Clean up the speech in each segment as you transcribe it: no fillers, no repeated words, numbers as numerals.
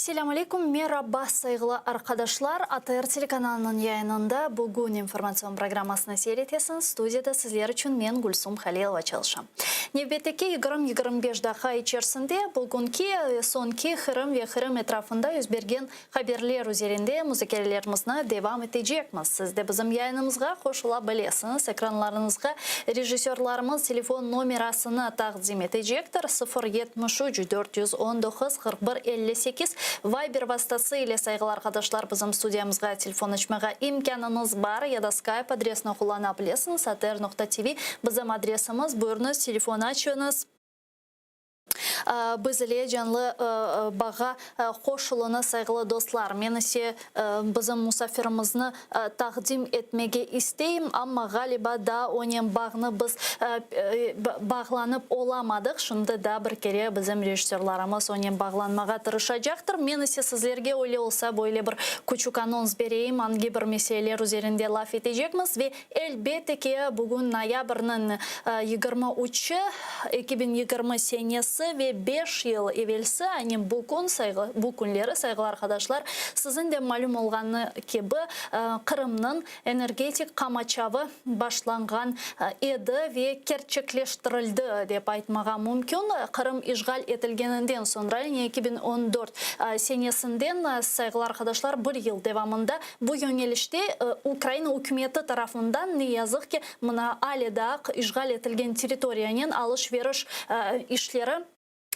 Selâm aleyküm, meraba, sayğılı arqadaşlar! ATR telekanalınıñ yayınında Bugün informatsion programmasını seyir etesiñiz. Studiyada sizler içün men, Gülsum Halilova, çalışam. Nevbetteki 20-25 daqqa içersinde bugünki ve soñki Qırım ve Qırım etrafında yüz bergen haberler üzerinde muzakerelerimizni devam etecekmiz. Siz de bizim yayınımızğa qoşula bilesiñiz. Ekranlarıñızğa rejissörlarımız telefon nomerasını taqdim etecektir, 0 73 419 41 58. Viber vastası ile, sayğılı arqadaşlar, bizim studiyamızğa telefon açmağa imkânıñız bar ya da Skype adresini qullana bilesiñiz, atr.tv bizim adresimiz. Buyurıñız, telefon açıñız. Biz ile canlı bağğa qoşulıñız, sayğılı dostlar. Men ise bizim musafirimizni taqdim etmege isteyim, amma, ğaliba, daa onen bağnı biz bağlanıp olamadıq. Şimdi daa bir kere bizim rejissörlarımız onen bağlanmağa tırışacaqtır. Men ise sizlerge öyle olsa böyle bir küçük anons bereyim, angi bir meseleler üzerinde laf etecekmiz ve Elbette ki, bugün noyabrniñ 23-i, 2020 senesi ve beş yıl evelsi, aynı bu kün, sayğı, bu künleri, sayğılı arqadaşlar, siziñ de malüm olğanı kibi, Qırımnıñ energetik qamaçavı başlanğan edi ve kerçekleştirildi, dep aytmağa mümkün. Qırım işğal etilgeninden soñra, yani 2014 senesinden, sayğılı arqadaşlar, bir yıl devamında Bu yöñelişte Ukraina ükümeti tarafından, ne yazıq ki, mına ale daa işğal etilgen territoriyanen alış-veriş işleri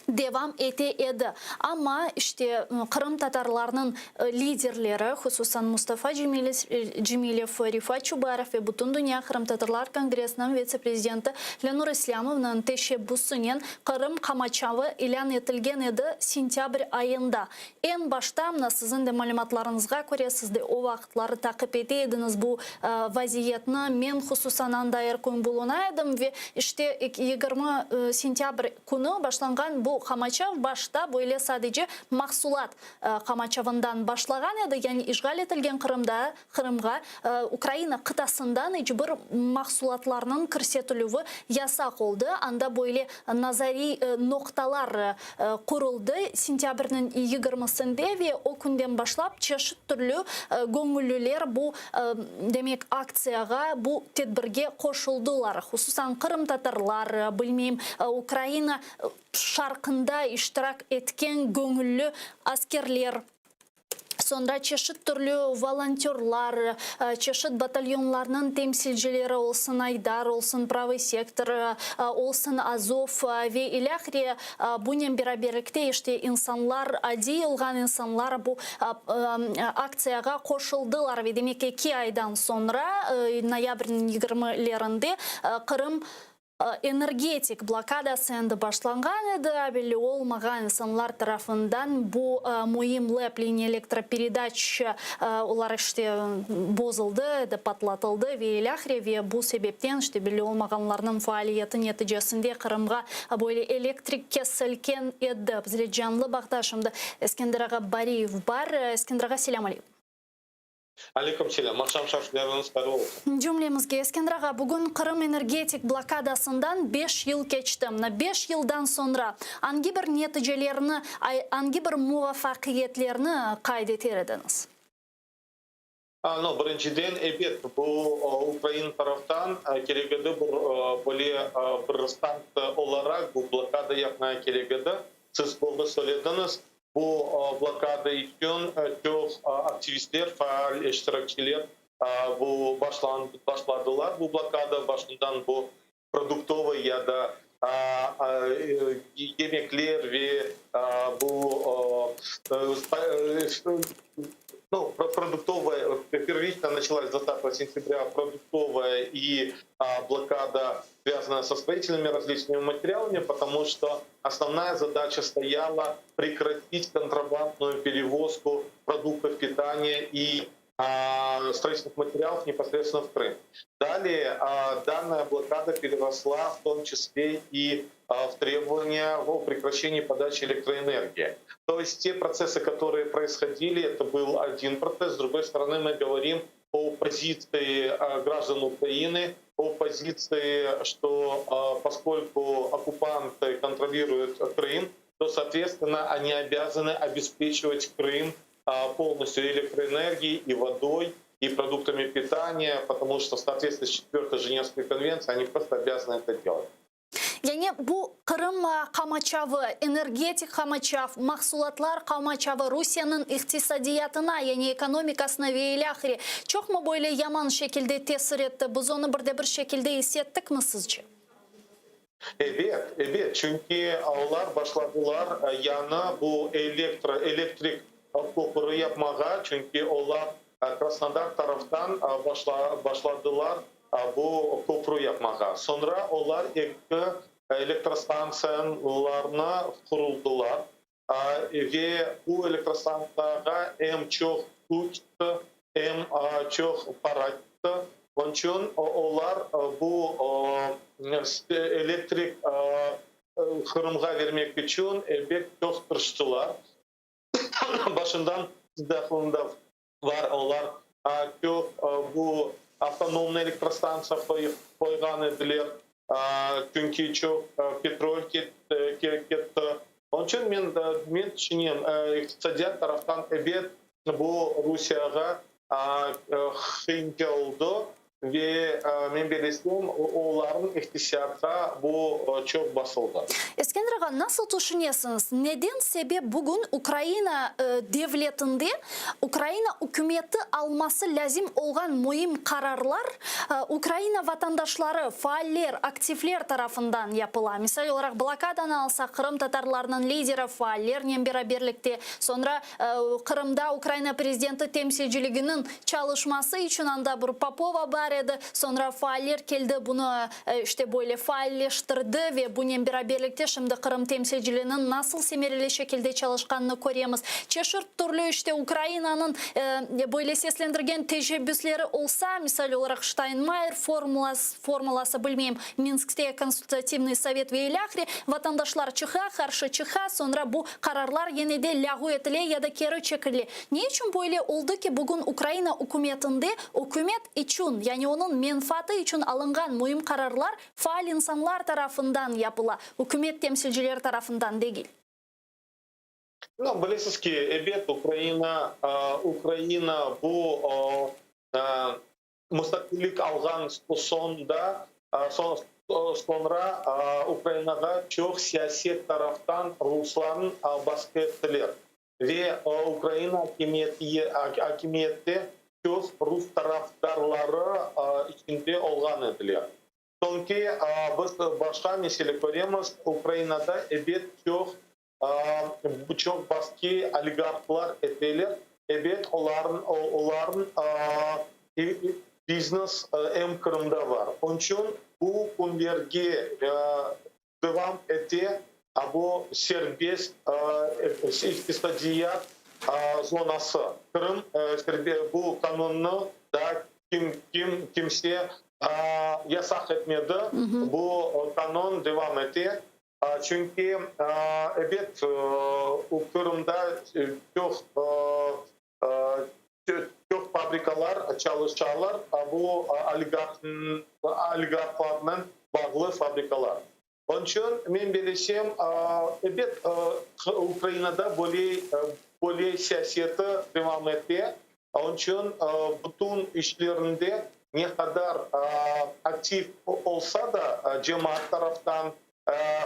devam ete edi. Amma, işte, qırımtatarlarnıñ liderleri, hususan Mustafa Cemilev, Refat Çubarov ve Bütündünya qırımtatarlar kongressiniñ vitse-prezidenti Lenur İslâmovnıñ teşebbüsinen Qırım qamaçavı ilân etilgen edi sentâbr ayında. Eñ başta, mına siziñ de malümatlarıñızğa köre, siz de o vaqıtları taqip ete ediñiz bu vaziyetni, men hususan anda er kün buluna edim ve işte 20 sentâbr künü başlanğan bu qamaçav başta böyle sadece mahsulat qamaçavından başlağan edi, yani işğal etilgen Qırımda, Qırımğa Ukraina qıtasından iç bir mahsulatlarnıñ kirsetilüvi yasaq oldı, anda böyle nazariy noqtalar quruldı sentâbrniñ yigirmisinde ve o künden başlap çeşit türlü göñülliler bu, demek, aktsiyağa, bu tedbirge qoşuldılar, hususan qırımtatarlar, bilmeyim, Ukraina şarqında iştirak etken göñülli askerler. Soñra çeşit türlü volontörlar, çeşit batalyonlarnıñ temsilcileri olsun Aydar, olsun Pravıy sektor, olsun Azov ve ilâhre, bunen beraberlikte işte insanlar, adiy olğan insanlar bu aktsiyağa qoşuldılar ve demek eki aydan soñra, noyabrniñ yigirmilerinde Qırım Energetik blokadası endi başlanğan edi, belli olmağan insanlar tarafından bu müim LEP, liniya elektroperedaç, olar işte bozuldı, patlatıldı ve ilâhre, ve bu sebepten işte belli olmağanlarnıñ faaliyeti neticesinde Qırımğa böyle elektrik kesilgen edi. Bizle canlı bağda şimdi Eskender ağa Bariyev bar. Eskender ağa, selâm aleykum. Aleyküm selâm. Aqşam şarflarıñız hayırlı olsun. Cümlemizge, Eskender ağa, bugün Qırım energetik blokadasından beş yıl keçti. Mına beş yıldan soñra angi bir neticelerni, angi bir muvafaqiyetlerni qayd eter ediñiz? No, birinciden, ebet, bu ukrain taraftan kerek edi bir böyle bir sanktsiya olaraq bu blokada yapmaya kerek edi. Siz doğru söylediñiz, Bu blokada içün çoq aktivistler, faal iştirakçiler bu başladılar. Bu blokada başından bu produktovıy ya da yemekler ve bu ну, продуктовая, первично началась 20 сентября продуктовая и блокада, связанная со строительными различными материалами, потому что основная задача стояла прекратить контрабандную перевозку продуктов питания и строительных материалов непосредственно в Крым. Далее данная блокада переросла в том числе и в требования о прекращении подачи электроэнергии. То есть те процессы, которые происходили, это был один процесс. С другой стороны, мы говорим о позиции граждан Украины, о позиции, что поскольку оккупанты контролируют Крым, То, соответственно, они обязаны обеспечивать Крым полностью электроэнергией и водой, и продуктами питания, потому что в соответствии с 4 Женевской конвенцией они просто обязаны это делать. Yani bu Qırım qamaçavı, energetik qamaçav, mahsulatlar qamaçavı Rusiyeniñ iqtisadiyatına, yani ekonomikasına ve ilâhre çoqmı böyle yaman şekilde tesir etti? Biz onı bir de bir şekilde is ettikmi sizce? Ebet, ebet, çünki olar başladılar yañı bu elektro, elektrik köpüri yapmağa, çünki olar Krasnodar taraftan başladılar bu köprü yapmağa. Soñra olar eki elektrostantsiyalarnı quruldılar ve bu elektrostantsiyağa em çoq küç ketti, em çoq para ketti. Onıñ içün olar bu elektrik Qırımğa vermek içün pek çoq tırıştılar. Başından aqlında bar, olar çoq bu avtonomный elektrostantsiya qoyğan ediler, çünki çoq petrol ketti. Onıñ içün men tüşünem, iqtisadiyat taraftan, ebet, bu Rusiyağa qıyınca oldı ve men bilesem, olarnıñ iqtisatqa bu çoq basıldı. Eskender ağa, nasıl tüşünesiñiz, neden sebep bugün Ukraina devletinde Ukraina ükümeti alması lâzim olğan müim qararlar Ukraina vatandaşları, faaller, aktivler tarafından yapıla? Misal olaraq, blokadanı alsaq, qırımtatarlarnıñ lideri faallernen beraberlikte, soñra Qırımda Ukraina prezidenti temsilciliginiñ çalışması içün anda bir Popova bar edi, soñra faaller keldi, bunı işte böyle faalleştirdi ve bunen beraberlikte şimdi Qırım temsilciliginiñ nasıl semereli şekilde çalışqanını köremiz. Çeşit türlü işte Ukrainanıñ böyle seslendirgen teşebbüsleri olsa, misal olaraq Ştaynmayer formulası, bilmeyim, Minskte konsultativnıy sovet ve ilâhre, vatandaşlar çıqa, qarşı çıqa, soñra bu qararlar yene de lâğu etile ya da keri çekile. Ne içün böyle oldı ki, bugün Ukraina ükümetinde ükümet içün, yani onıñ menfaatı içün alınğan müim qararlar faal insanlar tarafından yapıla, ükümet temsilcileri tarafından degil? No, bilesiz ki, ebet, Ukraina bu mustaqillik alğan soñda, soñra Ukrainağa çoq siyaset taraftan ruslarnıñ basqı ettiler ve Ukraina akimiyette çoq rus tarafdarları içinde olğan ediler. Soñki biz başqa mesele köremiz: Ukrainada, ebet, çoq çoq basqı oligarhlar eteler. Ebet, olarnıñ biznes em Qırımda bar. Onıñ içün bu künlerge devam ete bu serbest iqtisadiyat zonası. Qırım bu qanunnı da kimse yasaq etmedi. Bu qanun devam ete. Çünki, ebet, Qırımda çoq çoq fabrikalar çalışalar, bu oligarhlarnen bağlı fabrikalar. Onıñ içün men bilesem, ebet, Ukrainada böyle siyaseti devam ete. Onıñ içün bütün işlerinde ne qadar aktiv olsa da cemaat taraftan,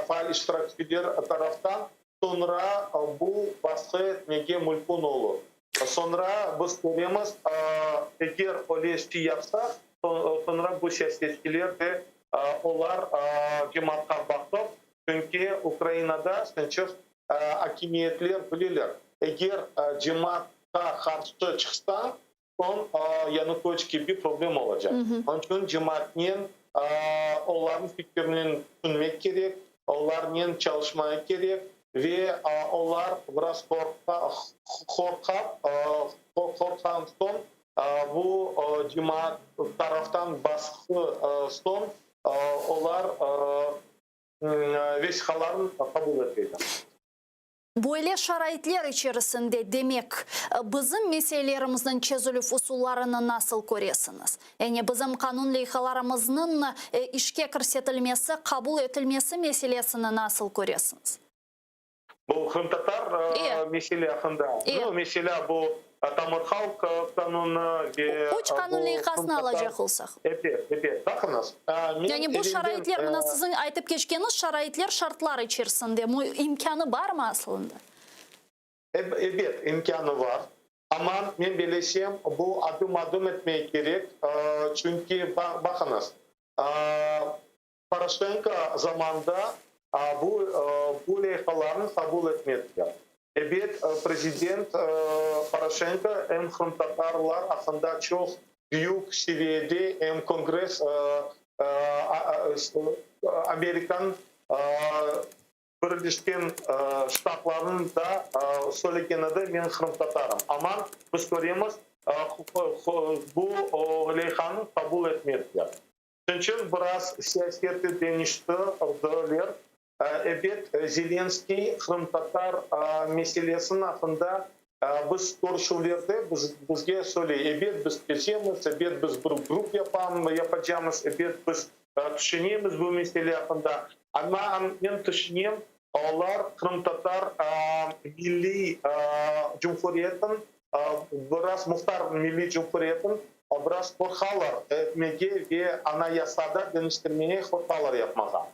faal iştirakçiler taraftan, soñra bu basqı etmege mümkün olur. Soñra biz köremiz, eger öyle şey yapsaq, soñra bu siyasetçiler de olar cemaatqa baqıp, çünki Ukrainada çoq akimiyetler bileler, eger cemaatqa qarşı çıqsañ, soñ Yanukoviç kibi problem olacaq. Onıñ içün cemaatnen, olarnıñ fikirinen tüşünmek kerek, olarnen çalışmaq kerek ve olar biraz qorqqan soñ, bu cemaat taraftan basqı soñ olar vesiqalarnı qabul etmeyler. Böyle şaraitler içerisinde, demek, bizim meselelerimizniñ çezilüv usullarını nasıl köresiñiz? Yani bizim qanun leyhalarımıznıñ işke kirsetilmesi, qabul etilmesi meselesini nasıl köresiñiz? Bu qırımtatar mesele aqqında. Nu, meselâ, bu tamır halq qanunı ve Üç qanun leyhasını alacaq olsaq. Ebet, ebet. Baqıñız, men Yani bu şaraitler, mına siziñ aytıp keçkeniñiz şaraitler, şartlar içerisinde imkânı barmı aslında? Ebet, imkânı bar. Amma men belesem, bu adım-adım etmek kerek, çünki, baqıñız, Poroşenko zamanında bu bu leyhalarnı qabul etmediler. Ebet, prezident Poroşenko em qırımtatarlar aqqında çoq büyük seviyede em Kongress, Amerikan Birleşken Ştatlarnıñ da söylegen edi, men qırımtatarım. Amma biz köremiz, bu leyhanı qabul etmediler. Şunıñ içün biraz siyaseti deñiştirdiler. Ebet, Zelenskıy qırımtatar meselesiniñ aqqında biz körüşüvlerde bizge söyley, ebet, biz çezemiz, ebet, biz bir grup yapacamız, ebet, biz tüşünemiz bu mesele aqqında. Amma men tüşünem, olar qırımtatar milliy cumhuriyetiniñ biraz muhtar milliy cumhuriyetiniñ biraz qorqalar etmege ve anayasada deñiştirmege qorqalar yapmağa.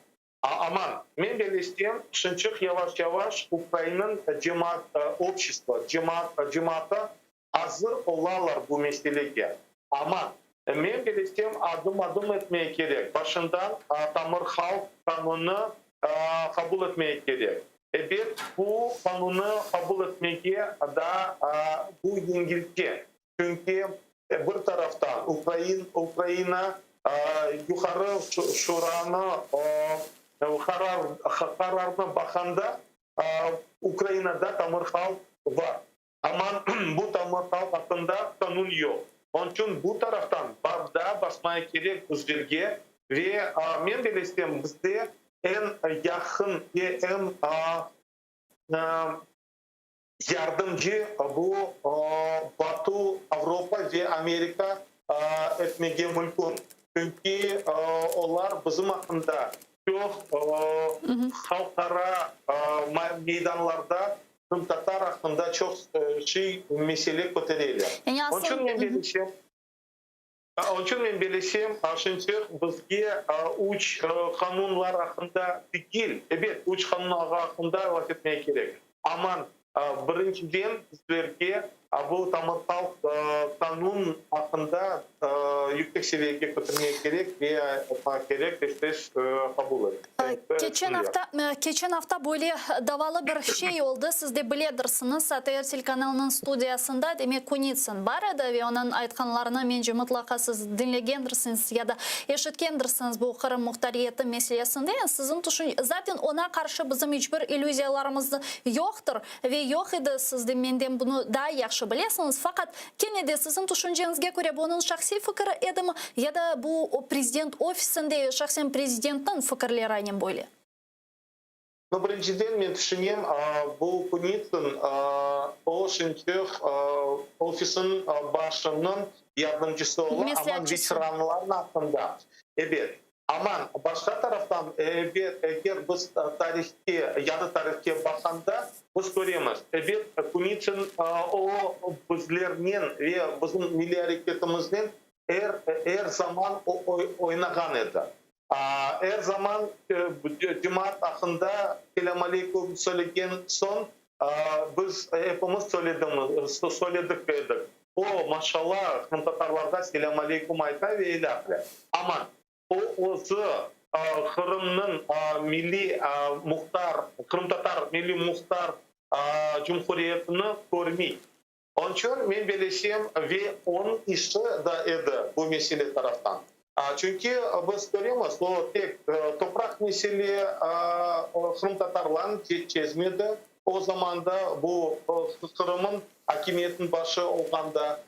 Aman, men belesem, şınçıq yavaş-yavaş Ukrainanıñ cemaat, obşestvo, cemaat, cemaatı azır olalar bu meselege. Amma, men belesem, adım-adım etmege kerek. Başından tamır halq qanunı qabul etmege kerek. Ebet, bu qanunnı qabul etmege daa bu yengilce, çünki bir taraftan Ukrain Ukraina Yuqarı Şuranı qarar qararnı baqanda Ukrainada tamır halq bar. Amma bu tamır halq aqqında qanun yoq. Onıñ içün bu taraftan daa basmaya kerek bizlerge ve men belesem, bizde eñ yaqın ve eñ yardımcı bu Batı, Avropa ve Amerika etmege mümkün. Çünki olar bizim aqqında çoq halqara meydanlarda qırımtatar aqqında çoq şey, mesele kötereler. Onıñ içün men belesem, onıñ içün men belesem, şimdi bizge üç qanunlar aqqında degil, ebet, üç qanun aqqında laf etmege kerek, amma birinciden bizlerge bu tamır halq qanun aqqında yüksek seviyege kötermege kerek ve aytmaq kerek, tez-tez qabul etmek. Keçen afta, keçen afta böyle davalı bir şey oldı, siz de biledirsiñiz, ATR telekanalınıñ studiyasında, demek, Kunitsın bar edi ve onıñ aytqanlarını, mence, mıtlaqa siz diñlegendirsiñiz ya da eşitkendirsiñiz bu Qırım muhtariyeti meselesinde. Siziñ tüşün, zaten oña qarşı bizim iç bir illüziyalarımız yoqtır ve yoq edi, siz de menden bunı daa yahşı bilesiñiz, faqat kene de siziñ tüşünceñizge köre bu onıñ şahsiy fikiri edimi ya da bu prezident ofisinde ve şahsen prezidentniñ fikirleri aynen böyle? Nu, birinciden, men tüşünem, bu Kunitsın, o şimdi ofisniñ başınıñ yardımcısı ola, aman veteranlarnıñ aqqında. Ebet. Aman, başqa taraftan, ebet, eger biz tarihke, yañı tarihke baqqanda, biz köremiz, ebet, Kunitsın o bizlernen ve bizim milliy areketimiznen er, er zaman oynağan edi. Er zaman cemaat aqqında selâm aleyküm söylegen soñ, biz epimiz söyledik edik, o, maşallah, qırımtatarlarğa selâm aleyküm ayta ve ilâhre. Amma o özü Qırımnıñ milliy muhtar, qırımtatar milliy muhtar cumhuriyetini körmey. Onıñ içün men belesem, ve onıñ işi da edi bu mesele taraftan. Çünki biz köremiz, o tek topraq mesele qırımtatarlarnı çezmedi, o zamanda bu Qırımıñ akimiyetiniñ başı olğanda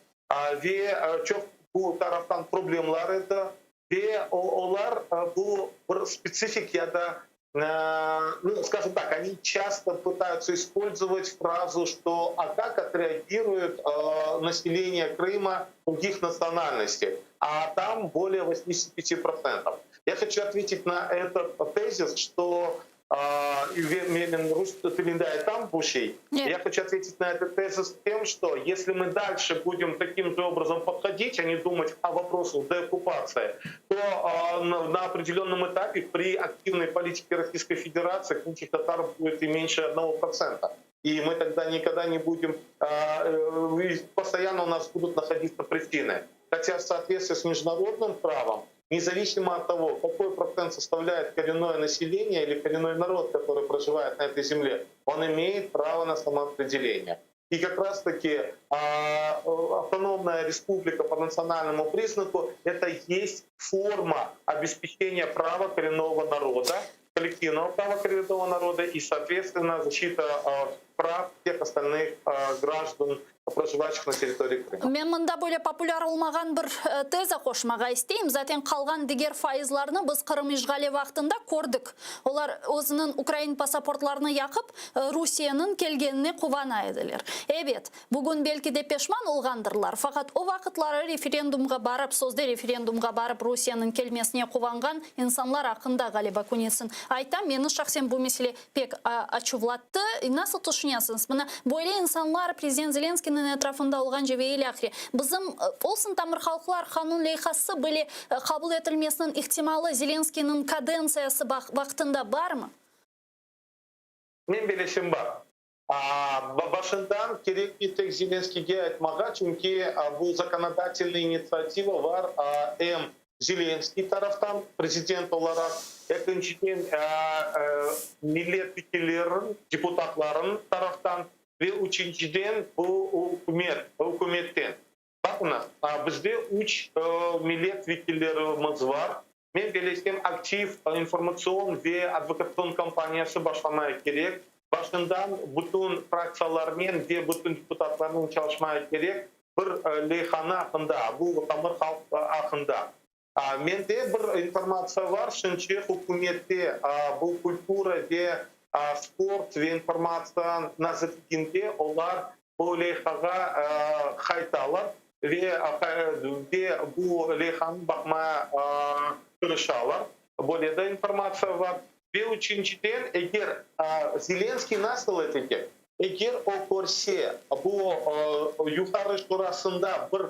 ve çoq bu taraftan problemlar edi ve olar bu bir spetsifik ya da, ну, скажем так, они часто пытаются использовать фразу, что «а как отреагирует население Крыма других национальностей?», а там более 85%. Я хочу ответить на этот тезис, что. Men rus tilinde aytam bu şey. Я хочу ответить на этот тезис тем, что если мы дальше будем таким же образом подходить, а не думать о вопросах деоккупации, то на определенном этапе при активной политике Российской Федерации крымских татар будет и меньше 1%. И мы тогда никогда не будем, постоянно у нас будут находиться причины. Хотя в соответствии с международным правом, независимо от того, какой процент составляет коренное население или коренной народ, который проживает на этой земле, он имеет право на самоопределение. И как раз-таки автономная республика по национальному признаку — это есть форма обеспечения права коренного народа, коллективного права коренного народа и, соответственно, защита прав всех остальных граждан, проживающих на территории Крыма. Men mında böyle populâr olmağan bir teza qoşmağa isteyim. Zaten qalğan diger fayızlarnı biz Qırım işğali vaqtında kördik. Olar özüniñ ukrain pasaportlarını yaqıp, Rusiyeniñ kelgenine quvana ediler. Ebet, bugün belki de peşman olğandırlar, faqat o vaqıtları referendumğa barıp, sözde referendumğa barıp Rusiyeniñ kelmesine quvanğan insanlar aqqında ğaliba Kunitsin ayta. Meni şahsen bu mesele pek açuvlattı. Nasıl tüşünesiñiz, mına böyle insanlar prezident Zelenskiyniñ etrafında olğance ve ilâhre, bizim olsun tamır halqlar qanun leyhası bile qabul etilmesiniñ ihtimalı Zelenskiyniñ kadentsiyası vaqtında barmı? Men bilişim bar. Başından kerekmey tek Zelenskiyge aytmağa, çünki bu zakonodatelnıy initsiativa bar em Zelenskiy taraftan prezident olaraq, ekinciden milletvekillerin, deputatların taraftan ve üçünciden bu ükümet, ükümetten. Baqıñız, bizde üç milletvekillerimiz bar. Men belesem, aktiv informatsion ve advokatsion kampaniyası başlamaya kerek. Başından bütün fraktsiyalarnen ve bütün deputatlarnen çalışmaya kerek bir leyhanı aqqında, bu tamır halq aqqında. Mende bir informatsiya bar, şunca hükümette bu kultura ve sport ve informatsiya nazirliginde olar bu leyhağa qaytalar ve bu leyhanı baqmaya tırışalar. Böyle de informatsiya bar. Ve üçünciden, eger Zelenskiy nasıl etecek? Eger o körse, bu Yuqarı Şurasında bir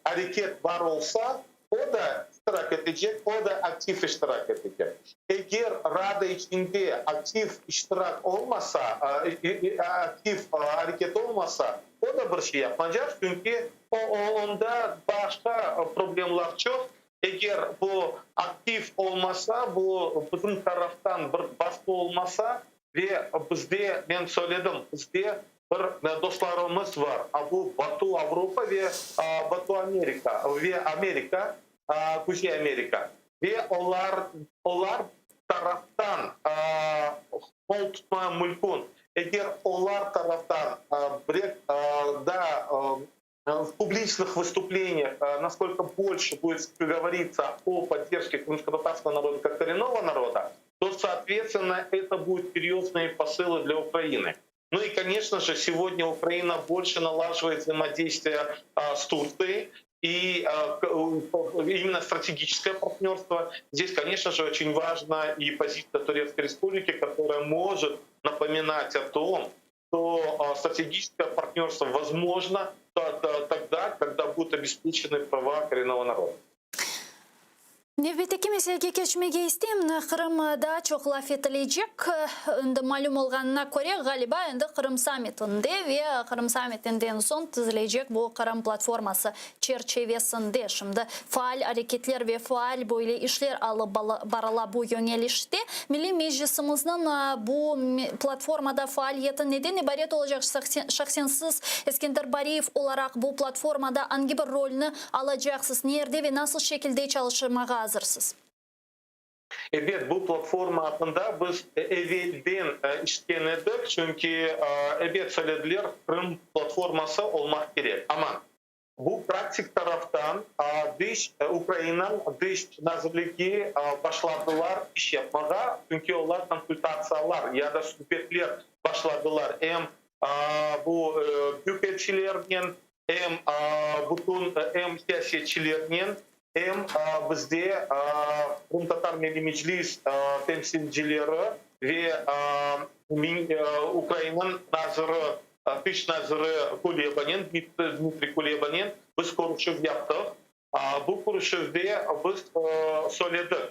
areket bar olsa, o da iştirak etecek, o da aktiv iştirak etecek. Eger Rada içinde aktiv iştirak olmasa, aktiv areket olmasa, o da bir şey yapmaycaq, çünki onda başqa problemler çoq. Eger bu aktiv olmasa, bu bizim taraftan bir basqı olmasa, ve bizde, men söyledim, bizde bir dostlarımız bar, a bu Batı Avropa ve Batı Amerika ve Amerika, Kuzey Amerika, ve olar, olar taraftan qol tutma mümkün. Eger olar taraftan bir da в публичных выступлениях, насколько больше будет говориться о поддержке крымско-татарского народа как коренного народа, то, соответственно, это будут серьезные посылы для Украины. Ну и, конечно же, сегодня Украина больше налаживает взаимодействие с Турцией, и именно стратегическое партнерство. Здесь, конечно же, очень важна и позиция Турецкой Республики, которая может напоминать о том, что стратегическое партнерство возможно тогда, когда будут обеспечены права коренного народа. Nevbetteki meselege keçmege isteyim. Qırımda çoq laf etilecek. Endi malüm olğanına köre, ğaliba, endi Qırım sammitinde ve Qırım sammitinden soñ tizilecek bu Qırım platforması çerçivesinde şimdi faal areketler ve faal böyle işler alıp barıla bu yönelişte. Milliy Meclisimizniñ bu platformada faaliyeti neden ibaret olacaq? Şahsen siz, Eskender Bariyev olaraq, bu platformada angi bir rolni alacaqsız, nerde ve nasıl şekilde çalışmağa azırsız? Ebet, bu platforma aqqında biz evelden işitken edik, çünki, ebet, söylediler, Qırım platforması olmaq kerek. Amma bu praktik taraftan dış Ukraina dış nazirligi başladılar iş yapmağa, çünki olar konsultatsiyalar ya da subetler başladılar em bu büyükelçilernen, em bütün em siyasetçilernen. Em bizde Qırımtatar Milliy Meclis temsilcileri ve Ukrainanıñ naziri, tış naziri Kulebanen, Dmitriy Kulebanen biz körüşüv yaptıq. Bu körüşüvde biz söyledik,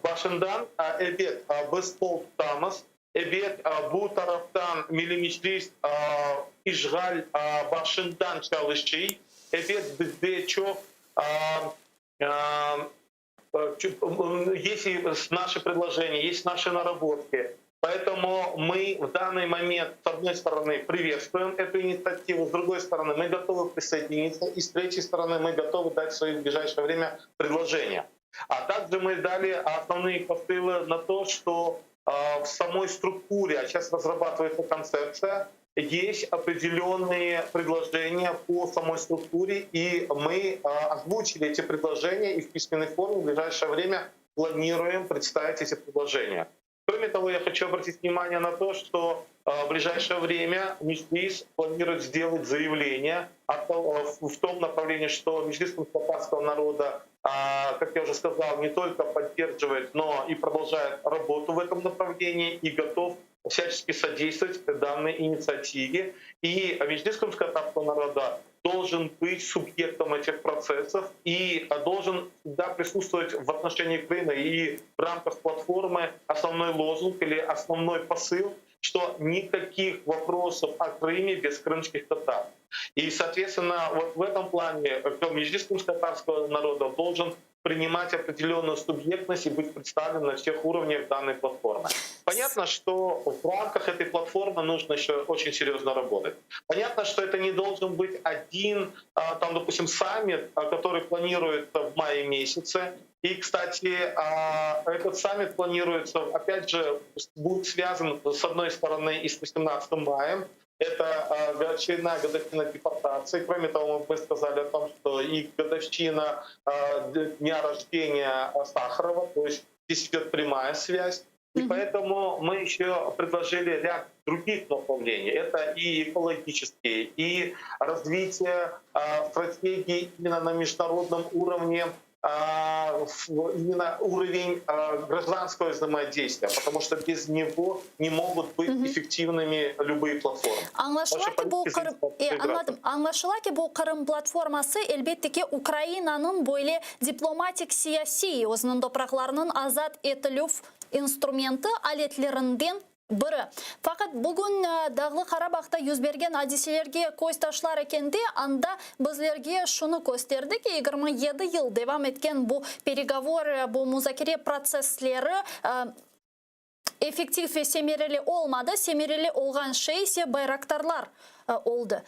başından, ebet, biz qol tutamız, ebet, bu taraftan Milliy Meclis işğal başından çalışıy, ebet, bizde çoq есть наши предложения, есть наши наработки. Поэтому мы в данный момент, с одной стороны, приветствуем эту инициативу, с другой стороны, мы готовы присоединиться, и с третьей стороны, мы готовы дать свои в ближайшее время предложения. А также мы дали основные посылы на то, что в самой структуре, а сейчас разрабатывается концепция, есть определенные предложения по самой структуре, и мы озвучили эти предложения и в письменной форме в ближайшее время планируем представить эти предложения. Кроме того, я хочу обратить внимание на то, что в ближайшее время Меджлис планирует сделать заявление в том направлении, что Меджлис татарского народа, как я уже сказал, не только поддерживает, но и продолжает работу в этом направлении и готов всячески содействовать данной инициативе. И Меджлис татарского народа должен быть субъектом этих процессов и должен всегда присутствовать в отношении Крыма и в рамках платформы основной лозунг или основной посыл, что никаких вопросов о Крыме без крымских татар. И, соответственно, вот в этом плане Меджлис татарского народа должен принимать определенную субъектность и быть представлен на всех уровнях данной платформы. Понятно, что в рамках этой платформы нужно еще очень серьезно работать. Понятно, что это не должен быть один, там, допустим, саммит, который планируется в мае месяце. И, кстати, этот саммит планируется, опять же, будет связан, с одной стороны, и с 18 мая, это очередная годовщина депортации. Кроме того, мы сказали о том, что и годовщина дня рождения Сахарова, то есть здесь идет прямая связь. И поэтому мы еще предложили ряд других направлений. Это и экологические, и развитие стратегии именно на международном уровне, именно уровень гражданского взаимодействия, потому что без него не могут быть эффективными любые платформы. Añlaşıla ki, bu Qırım, añladım. Añlaşıla ki, bu Qırım platforması elbette ki Ukrainanıñ böyle diplomatik siyasiy özüniñ topraqlarınıñ azat etilüv instrumenti aletlerinden biri. Faqat bugün Dağlı Qarabağda yüz bergen adiselerge köz taşlar ekende, anda bizlerge şunı kösterdi ki, 27 yıl devam etken bu переговор, bu muzakere protsessleri effektiv ve semereli olmadı. Semereli olğan şey ise bayraktarlar oldı.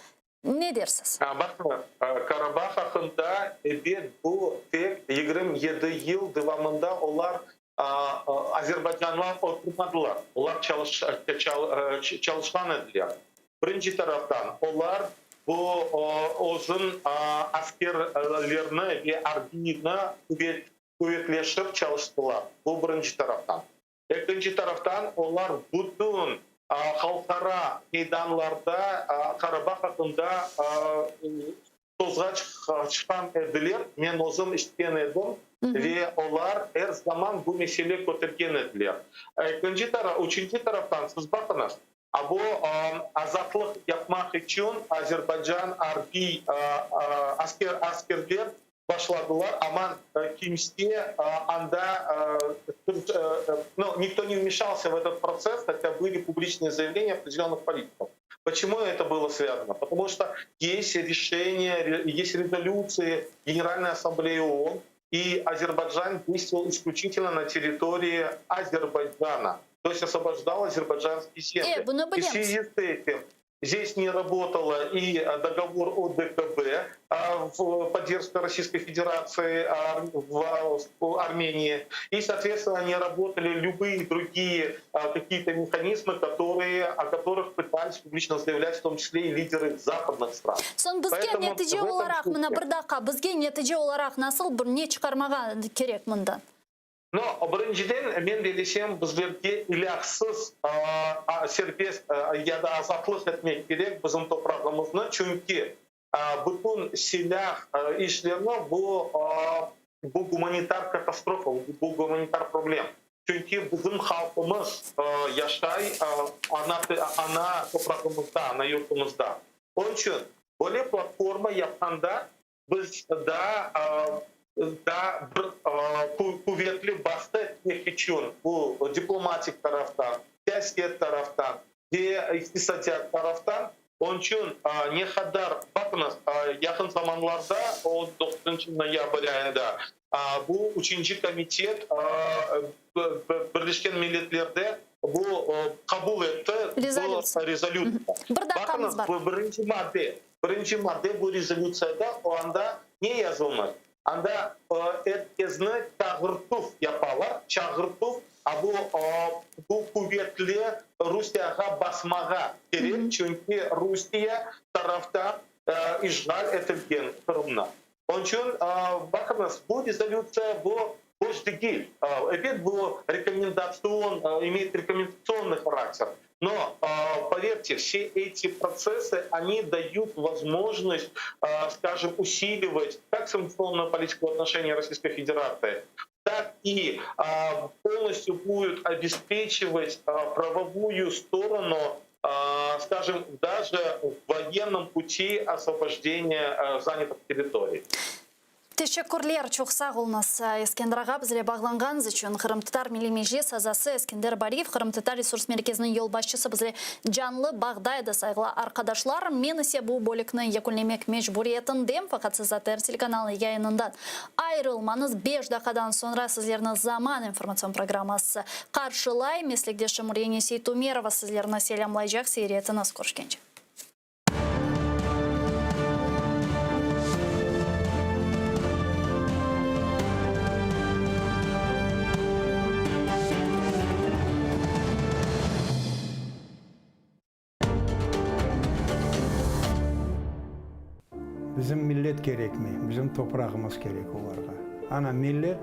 Ne dersiz? Baqıñız, Qarabağ aqqında ebet bu tek 27 yıl devamında olar Azerbaycanlar oturmadılar. Olar çalışqan ediler. Birinci taraftan olar bu özün askerlerini ve arbiyni quvetleşip çalıştılar. Bu birinci taraftan. Ekinci taraftan olar bütün halqara meydanlarda Qarabağ aqqında sözge çıqqan ediler. Men özüm eşitken edim ve olar er zaman bu mesele kötergen ediler. Ekinci taraf, üçünci taraftan siz baqıñız, bu azatlıq yapmaq içün Azerbaycan arbiy askerler başladılar, amma kimse anda, ну, никто не вмешался в этот процесс, хотя были публичные заявления определенных политиков. Почему это было связано? Потому что есть решения, есть резолюции Генеральной Ассамблеи ООН, и Азербайджан действовал исключительно на территории Азербайджана, то есть освобождал азербайджанские земли. Bunı И в связи с этим здесь не работала и договор ОДКБ в поддержку Российской Федерации в Армении, и, соответственно, не работали любые другие какие-то механизмы, о которых пытались публично заявлять, в том числе и лидеры западных стран. Soñ bizge netice olaraq, mına bir daqqa, bizge netice olaraq nasıl bir ne çıqarmağa kerek mından? Но birinciden men bellesem bizlerge ilâhsız serbest ya da azatlıq etmek kerek bizim toprağımıznı, çünki bütün silâh işlerini bu. Bu gumanitar katastrofa, bu gumanitar problem. Çünki bizim halqımız yaşay ana ana toprağımızda, ana yurtumızda. Onıñ içün böyle platforma yapqanda biz daa daa bir quvetli basqı etmek içün bu diplomatik taraftan, siyaset taraftan ve iqtisadiyat taraftan Onıñ içün ne qadar, baqıñız, yaqın zamanlarda, o doquzıncı noyabr ayında, bu üçünci komitet Birleşken Milletlerde bu qabul etti bu rezolütsiya. Bir daqqamız bar. Baqıñız, birinci madde, birinci madde bu rezolütsiyada, o anda ne yazılmış? Anda er kezni çağırtuv yapalar, çağırtuv, a bu, bu quvetli Rusiyağa basmağa kerek, çünki Rusiye taraftan işğal etilgen Qırımnı. Onıñ içün, baqıñız, bu rezolütsiya, bu boş degil. Ebet, bu rekomendatsion, imeet rekomendatsionnıy harakter, no, poverte, vse eti protsessy, oni dayut vozmojnost, skajem, usilivat kak sanktsionnuyu politiku v otnoşenii Rossiyskoy Federatsii, tak i polnostyu budut obespeçivat pravovuyu storonu, skajem, daje v voyennom puti osvobojdeniya zanyatih territoriy. Teşekkürler, çoq sağ oluñız, Eskender ağa, bizle bağlanğanıñız içün. Qırımtatar Milliy Meclis azası Eskender Bariyev, Qırımtatar Resurs Merkeziniñ yolbaşçısı bizle canlı bağda edi, sayğılı arqadaşlar. Men ise bu bölükni yekünlemek mecburiyetindem, faqat siz ATR telekanalı yayınından ayırılmañız. Beş daqqadan soñra sizlerni Zaman informatsion programması qarşılay. Meslekdeşim Reni Seytumerova sizlerni selâmlaycaq. Seyir etiñiz, körüşkence. Bizim millet kerekmey, bizim toprağımız kerek olarğa. Ana millet.